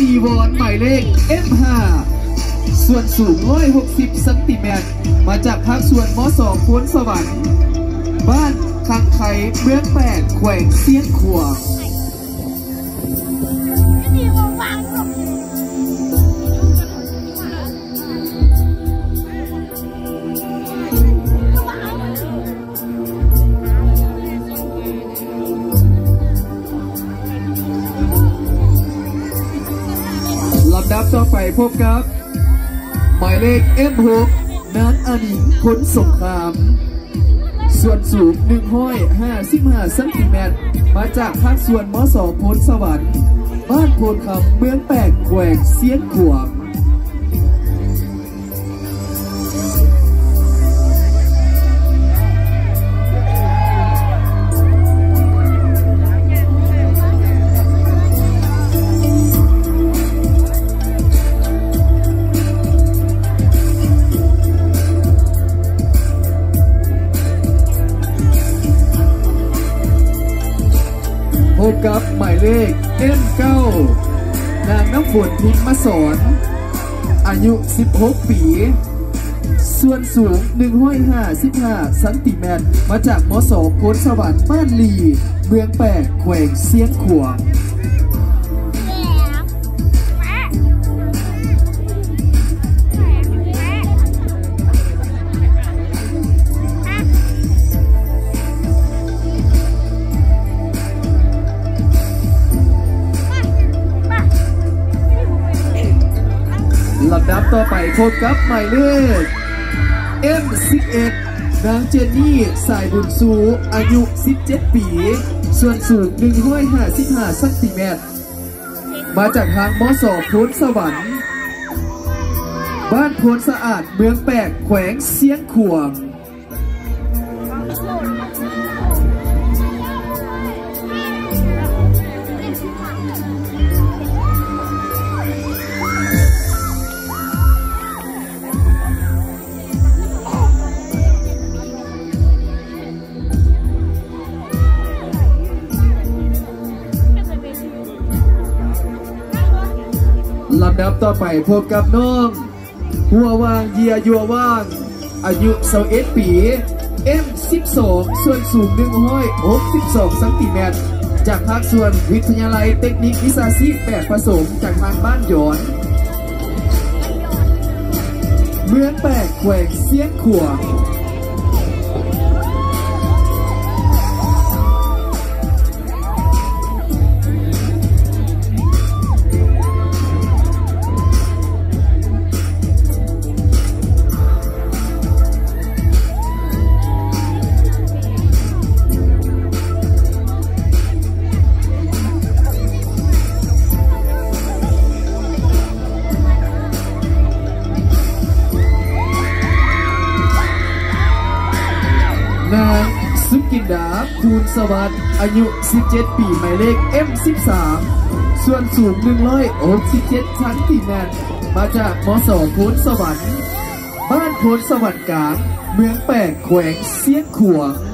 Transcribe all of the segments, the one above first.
ອີວອນ ໝາຍເລກ ເອັມຫ້າ ສ່ວນສູງ ຮ້ອຍຫົກສິບ ຊັງຕີແມັດ ມາຈາກພາກສ່ວນ ມສ ໂພນສະຫວັນ ບ້ານຄັງໄຄ ເມືອງແປກ ແຂວງຊຽງຂວາງ. ລຳດັບຕໍ່ໄປພົບກັບ ໝາຍເລກ ເອັມຫົກ ນາງອານິງ ພົນສົງຄາມ ສ່ວນສູງ ໜຶ່ງຮ້ອຍຫ້າສິບຫ້າ ຊັງຕີແມັດ ມາຈາກພາກສ່ວນ ມສ ໂພນສະຫວັນ ບ້ານໂພນຄຳ ເມືອງແປກ ແຂວງຊຽງຂວາງ. ພົບກັບໝາຍເລກ ເອັມເກົ້າ ນາງນ້ຳຝົນ ພິມມະສອນ ອາຍຸ ສິບຫົກປີ ສ່ວນສູງ ໜຶ່ງຮ້ອຍຫ້າສິບຫ້າ ຊັງຕີແມັດ ມາຈາກ ມສ ໂພນສະຫວັນ ບ້ານຫຼີ່ ເມືອງແປກ ແຂວງຊຽງຂວາງ. ລຳດັບຕໍ່ໄປພົບກັບໝາຍເລກ ເອັມສິບເອັດ ນາງເຈນນີ ສາຍບຸນຊູ ອາຍຸ ສິບເຈັດປີ ສ່ວນສູງ ໜຶ່ງຮ້ອຍຫ້າສິບຫ້າ ຊັງຕີແມັດ ມາຈາກທາງ ມສ ໂພນສະຫວັນ ບ້ານໂພນສະອາດ ເມືອງແປກ ແຂວງຊຽງຂວາງ. ລຳດັບຕໍ່ໄປພົບກັບນ້ອງ ຫົວຫວ່າງ ເຢຍ ຢູ່ຫວ່າງ ອາຍຸ ຊາວເອັດປີ ເອັມສິບສອງ ສ່ວນສູງ ໜຶ່ງຮ້ອຍຫົກສິບສອງ ຊັງຕີແມັດ ຈາກພາກສ່ວນວິທະຍາໄລເຕັກນິກວິຊາຊີບແປດປະສົມ ຈາກທາງບ້ານຢອນ ເມືອງແປກ ແຂວງຊຽງຂວາງ. ນາງ ສຸກກິນດາ ຄູນສະຫວັດ ອາຍຸ ສິບເຈັດປີ ໝາຍເລກ ເອັມສິບສາມ ສ່ວນສູງ ໜຶ່ງຮ້ອຍຫົກສິບເຈັດ ຊັງຕີແມັດ ມາຈາກ ມສ ໂພນສະຫວັນ ບ້ານໂພນສະຫວັນກາງ ເມືອງແປກ ແຂວງຊຽງຂວາງ. ລ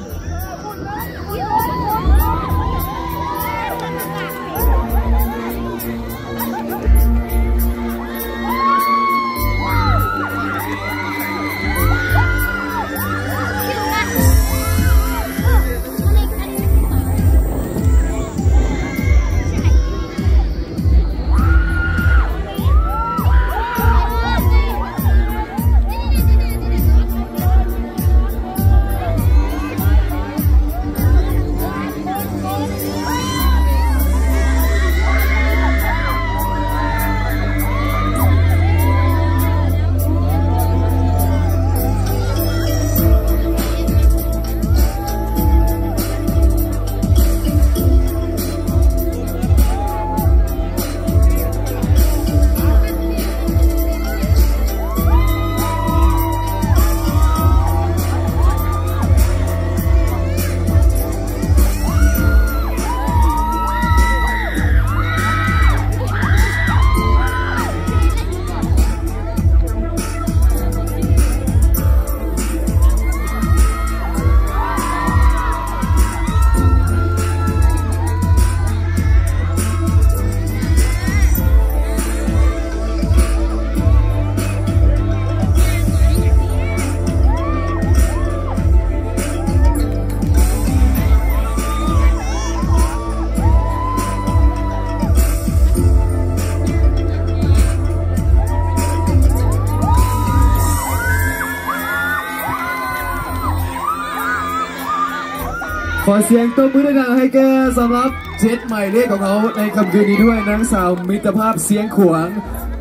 ຂໍສຽງຕົບມືດັງໆໃຫ້ແກ່ສຳລັບເຈັດໝາຍເລກຂອງເຮົາໃນຄ່ຳຄືນນີ້ດ້ວຍ ນາງສາວມິດຕະພາບຊຽງຂວາງ.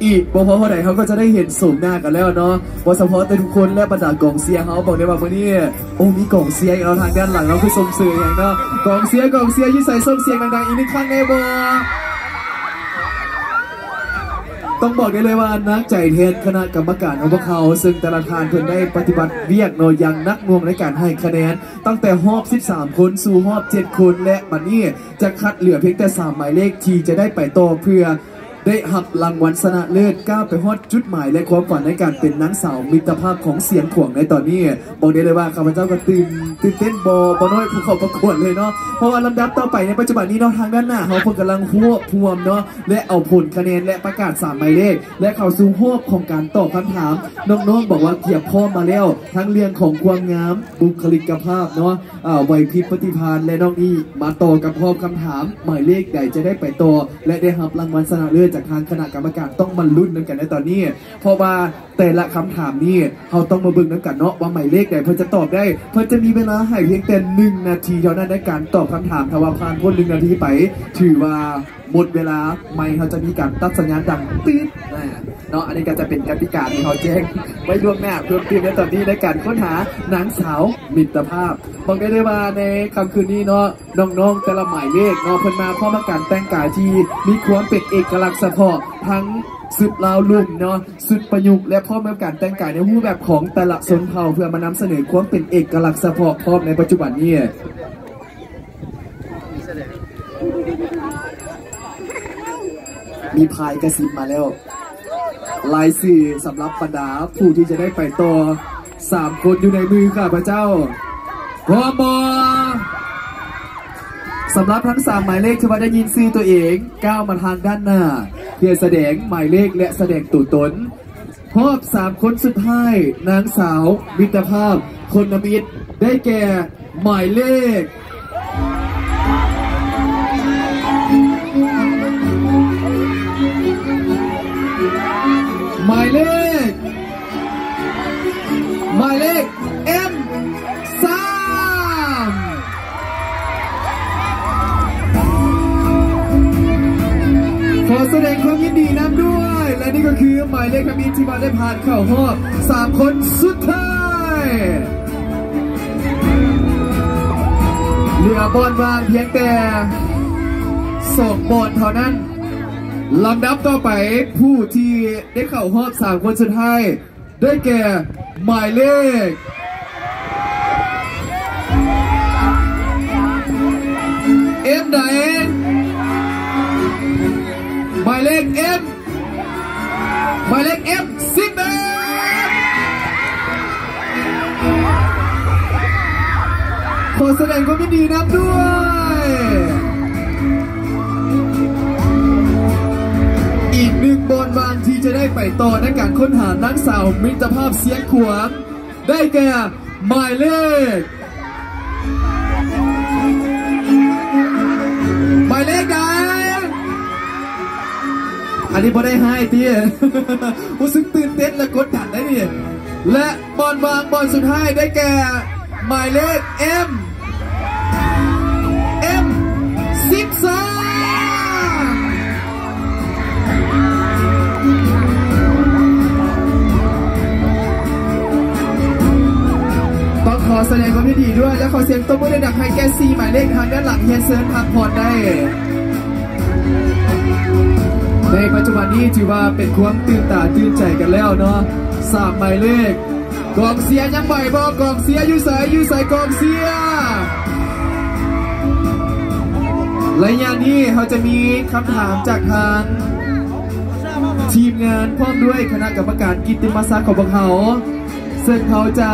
ອີກບໍ່ພໍເທົ່າໃດ ເຮົາກໍຈະໄດ້ເຫັນໂສມໜ້າກັນແລ້ວເນາະ, ບໍ່ສະເພາະແຕ່ທຸກຄົນ ແລະ ບັນດາກອງເຊຍເຮົາ. ບອກໄດ້ວ່າມື້ນີ້ ໂອ້ ມີກອງເຊຍອີກແລ້ວ ທາງດ້ານຫຼັງເຮົາຄືສົ່ງເສີຍຫຍັງເນາະ. ກອງເຊຍ ກອງເຊຍຢູ່ໃສ? ສົ່ງສຽງດັງໆອີກໜຶ່ງຄັ້ງແດ່ບໍ່? ຕ້ອງບອກໄດ້ເລີຍວ່າໜັກໃຈແທນຄະນະກຳມະການຂອງພວກເຮົາ ເຊິ່ງແຕ່ລະທ່ານເພິ່ນໄດ້ປະຕິບັດວຽກເນາະ ຢ່າງໜັກໜ່ວງໃນການໃຫ້ຄະແນນ ຕັ້ງແຕ່ຮອບສິບສາມຄົນສູ່ຮອບເຈັດຄົນ ແລະ ບັດນີ້ຈະຄັດເຫຼືອພຽງແຕ່ສາມໝາຍເລກທີ່ຈະໄດ້ໄປຕໍ່ ເພື່ອໄດ້ຮັບລາງວັນຊະນະເລີດ ກ້າວໄປຮອດຈຸດໝາຍ ແລະ ຄວາມຝັນໃນການເປັນນາງສາວມິດຕະພາບຂອງຊຽງຂວາງໃນຕອນນີ້. ບອກໄດ້ເລີຍວ່າຂ້າພະເຈົ້າກໍຕື່ນ ຕື່ນເຕັ້ນບໍ່ ບໍ່ນ້ອຍຜູ້ເຂົ້າປະກວດເລີຍເນາະ, ເພາະວ່າລຳດັບຕໍ່ໄປໃນປັດຈຸບັນນີ້ເນາະ ທາງດ້ານໜ້າເຮົາເພິ່ນກຳລັງຮວບຮວມເນາະ ແລະ ເອົາຜົນຄະແນນ ແລະ ປະກາດສາມໝາຍເລກ ແລະ ເຂົ້າສູ່ຮອບຂອງການຕອບຄຳຖາມ. ນ້ອງໆບອກວ່າກຽມພ້ອມມາແລ້ວ ທັງເລື່ອງຂອງຄວາມງາມ, ບຸກຄະລິກກະພາບເນາະ, ອາ ໄຫວພິບປະຕິພານ ແລະ ນ້ອງນີ້ມາຕໍ່ກັບຮອບຄຳຖາມ ໝາຍເລກໃດຈະໄດ້ໄປຕໍ່ ແລະ ໄດ້ຮັບລາງວັນຊະນະເລີດຈາກທາງຄະນະກຳມະການ. ຕ້ອງມາລຸ້ນນຳກັນໃນຕອນນີ້ ເພາະວ່າແຕ່ລະຄຳຖາມນີ້ ເຮົາຕ້ອງມາເບິ່ງນຳກັນເນາະ ວ່າໝາຍເລກໃດເພິ່ນຈະຕອບໄດ້. ເພິ່ນຈະມີເວລາໃຫ້ພຽງແຕ່ໜຶ່ງນາທີເທົ່ານັ້ນໃນການຕອບຄຳຖາມ. ຖ້າວ່າຜ່ານພົ້ນໜຶ່ງນາທີໄປ ຖືວ່າໝົດເວລາ, ໄມເຮົາຈະມີການຕັດສັນຍານດັງ ຕຶດ ນະ ເນາະ. ອັນນີ້ກໍຈະເປັນກະຕິກາທີ່ເຮົາແຈ້ງໄວ້ລ່ວງໜ້າເພີ່ມຕື່ມໃນຕອນນີ້ ໃນການຄົ້ນຫານາງສາວມິດຕະພາບ. ບອກໄດ້ເລີຍວ່າໃນຄ່ຳຄືນນີ້ເນາະ ນ້ອງໆແຕ່ລະໝາຍເລກເນາະ ເພິ່ນມາພ້ອມກັບການແຕ່ງກາຍທີ່ມີຄວາມເປັນເອກະລັກສະເພາະ ທັງຊຸດລາວລຸ່ມເນາະ, ຊຸດປະຍຸກ ແລະ ພ້ອມກັບການແຕ່ງກາຍໃນຮູບແບບຂອງແຕ່ລະຊົນເຜົ່າ ເພື່ອມານຳສະເໜີຄວາມເປັນເອກະລັກສະເພາະພ້ອມໃນປັດຈຸບັນນີ້. ມີພາຍກະຊິບມາແລ້ວ. ລາຍຊື່ສຳລັບບັນດາຜູ້ທີ່ຈະໄດ້ໄປຕໍ່ ສາມຄົນຢູ່ໃນມືຂ້າພະເຈົ້າ. ພ້ອມບໍ່? ສຳລັບທັງສາມໝາຍເລກທີ່ວ່າໄດ້ຍິນຊື່ຕົວເອງ ກ້າວມາທາງດ້ານໜ້າ ເພື່ອສະແດງໝາຍເລກ ແລະ ສະແດງຕົວຕົນ. ຮອບສາມຄົນສຸດທ້າຍ ນາງສາວມິດຕະພາບຄົນທຳອິດ ໄດ້ແກ່ ໝາຍເລກ ໝາຍເລກ ໝາຍເລກ ເອັມ ສາມ. ຂໍສະແດງຄວາມຍິນດີນຳດ້ວຍ ແລະ ນີ້ກໍຄືໝາຍເລກທຳອິດທີ່ວ່າໄດ້ຜ່ານເຂົ້າຮອບສາມຄົນສຸດທ້າຍ. ເຫຼືອບ່ອນວ່າງພຽງແຕ່ສອງບ່ອນເທົ່ານັ້ນ. ລຳດັບຕໍ່ໄປ ຜູ້ທີ່ໄດ້ເຂົ້າຮອບສາມຄົນສຸດທ້າຍ ໄດ້ແກ່ໝາຍເລກ ເອັມ ໃດ? ໝາຍເລກ ເອັມ ໝາຍເລກ ເອັມ ສິບເອັດ. ຂໍສະແດງຄວາມຍິນດີນຳດ້ວຍ. ອີກໜຶ່ງບ່ອນວ່າງທີ່ຈະໄດ້ໄປຕໍ່ໃນການຄົ້ນຫານາງສາວມິດຕະພາບຊຽງຂວາງ ໄດ້ແກ່ໝາຍເລກ ໝາຍເລກໃດ? ອັນນີ້ບໍ່ໄດ້ຮ້າຍຕິ ຮູ້ສຶກຕື່ນເຕັ້ນ ແລະ ກົດດັນໄດ໋ນີ້. ແລະ ບ່ອນວ່າງບ່ອນສຸດທ້າຍໄດ້ແກ່ໝາຍເລກ ເອັມ ເອັມ ສິບສອງ. ຕ້ອງຂໍສະແດງຄວາມຍິນດີດ້ວຍ ແລະ ຂໍສຽງຕົບມືດັງໆໃຫ້ແກ່ສີ່ໝາຍເລກທາງດ້ານຫຼັງ. ຮຽນເຊີນພັກຜ່ອນໄດ້. ໃນປັດຈຸບັນນີ້ຖືວ່າເປັນຄວາມຕື່ນຕາຕື່ນໃຈກັນແລ້ວເນາະ ສາມໝາຍເລກ. ກອງເຊຍຍັງໄຫວບໍ່? ກອງເຊຍຢູ່ໃສ? ຢູ່ໃສກອງເຊຍ? ໄລຍະນີ້ເຮົາຈະມີຄຳຖາມຈາກທາງທີມງານ ພ້ອມດ້ວຍຄະນະກຳມະການກິດຕິມະສັກຂອງພວກເຮົາ ເຊິ່ງເຮົາຈະ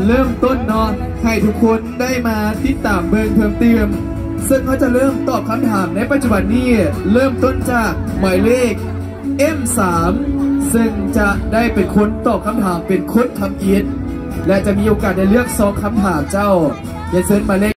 ເລີ່ມຕົ້ນເນາະ ໃຫ້ທຸກຄົນໄດ້ມາຕິດຕາມເບິ່ງເພີ່ມຕື່ມ ເຊິ່ງເຮົາຈະເລີ່ມຕອບຄຳຖາມໃນປັດຈຸບັນນີ້ ເລີ່ມຕົ້ນຈາກໝາຍເລກ ເອັມ ສາມ ເຊິ່ງຈະໄດ້ເປັນຄົນຕອບຄຳຖາມເປັນຄົນທຳອິດ ແລະ ຈະມີໂອກາດໄດ້ເລືອກສອງຄຳຖາມເຈົ້າ. ຮຽນເຊີນໝາຍເລກ